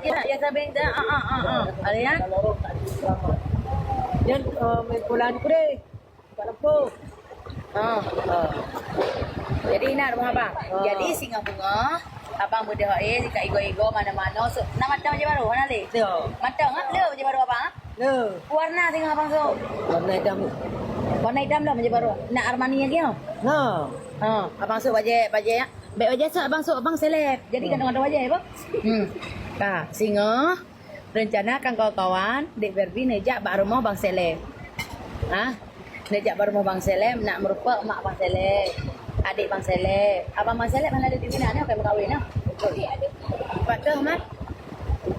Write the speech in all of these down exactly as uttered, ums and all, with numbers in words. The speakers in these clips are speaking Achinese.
Ya, ya, sabe, ya, ah, ah, ah, ah. Ada ya? Yan, eh, main bola ni, Bre. Kat lampu. Ah, ah. Jadi, na rumoh abang. Ah. Jadi, singoh beungoh, abang beudôh, eh, ka igoe-igoe, manoe-manoe. So, na matang bajèe barô, hana lé? Matang, ah? Le bajèe barô abang, ah? Le. Warna singoh abang sok? Warna itam. Warna itam dah bajèe barô. Na Armani lagi, oh? Na. Ha, abang sok bajèe, bajèe, ya. Bèk bajèe sok, abang sok, abang seleb. Jadi, hmm, kantong-kantong bajèe, apa? Hmm. Ka, singoh. Reuncana kan kawan-kawan, Dek Barbie neujak bak rumoh Bang Selem. Ha? Neujak bak rumoh Bang Selem, nak meurumpok mak Bang Selem, adek Bang Selem. Abang Bang Selem hana lé di sinan, nyoe ka meukawen, nyoe. Pat keuh, Mat?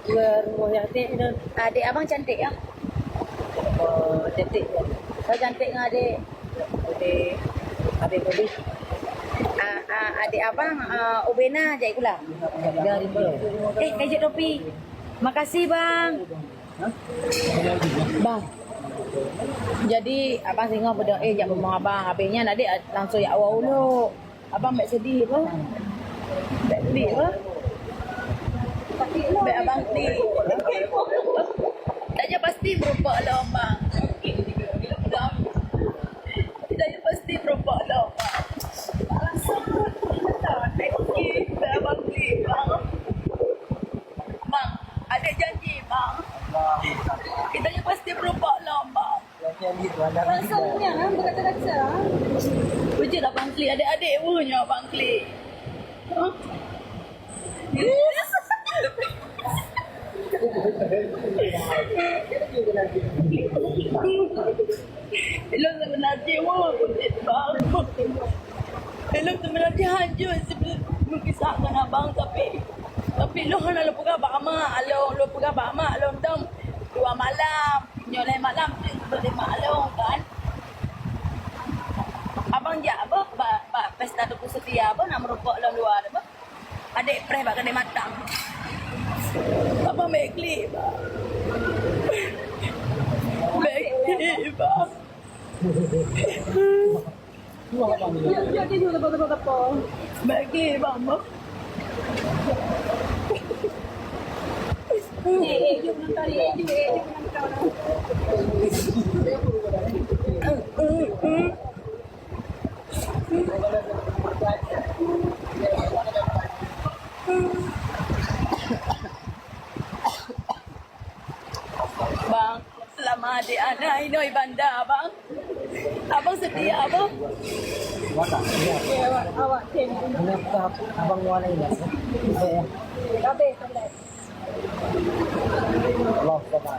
Dua rumoh nyang cantik tu. Adek abang cantik, ya? Oh, cantik. Saya cantik dengan adek. Adek, adek Barbie. Ah, ah, adek abang, ah, ubena jai kula. Dari mana? Eh, kajak topi. Makasih, Bang. Bang. Jadi, abang singoh beudôh, eh, jak rumoh abang. Habis nyan, adek langsung jak awak uluk. Abang bèk sedih, apa? Bèk sedih, apa? Bèk abang sedih. Tanyoe pasti meurumpok lom, Bang. Bang. Tanyoe pasti meurumpok lom, Bang. Bèk abang sedih, Bang. Bang, adek janji, Bang. Kita ni pasti berubah lah, Bang. Rasanya, ha, berkaca-kaca, ha. Betul lah, Bang Kli. Adek-adek punya, Bang Kli. Huh? Ilôn seubeuna jih, Bang. Ilôn seubeuna jih hanjeuet seubeuna meukisah ngon abang, tapi, tapi lôn hana lôn peugah bak mak lôn, lôn peugah bak mak lôn dong dua malam. Nyoe lhèe malam teuk lôn lé mak lôn kan. Abang jak beuh bak, bak pesta Teungku Seutia beuh, na meurumpok lôn luwa beuh. Adek preh bak keude matang. Abang bèk klik, Bang. Bèk klik, Bang. Bèk klik, Bang, Bang. Bang, seulama adek hana inoe banda, Bang. Abang setia, Bang. Awak, awak, cek. Abang mulai, ya. Habis, habis. Allah, sabar.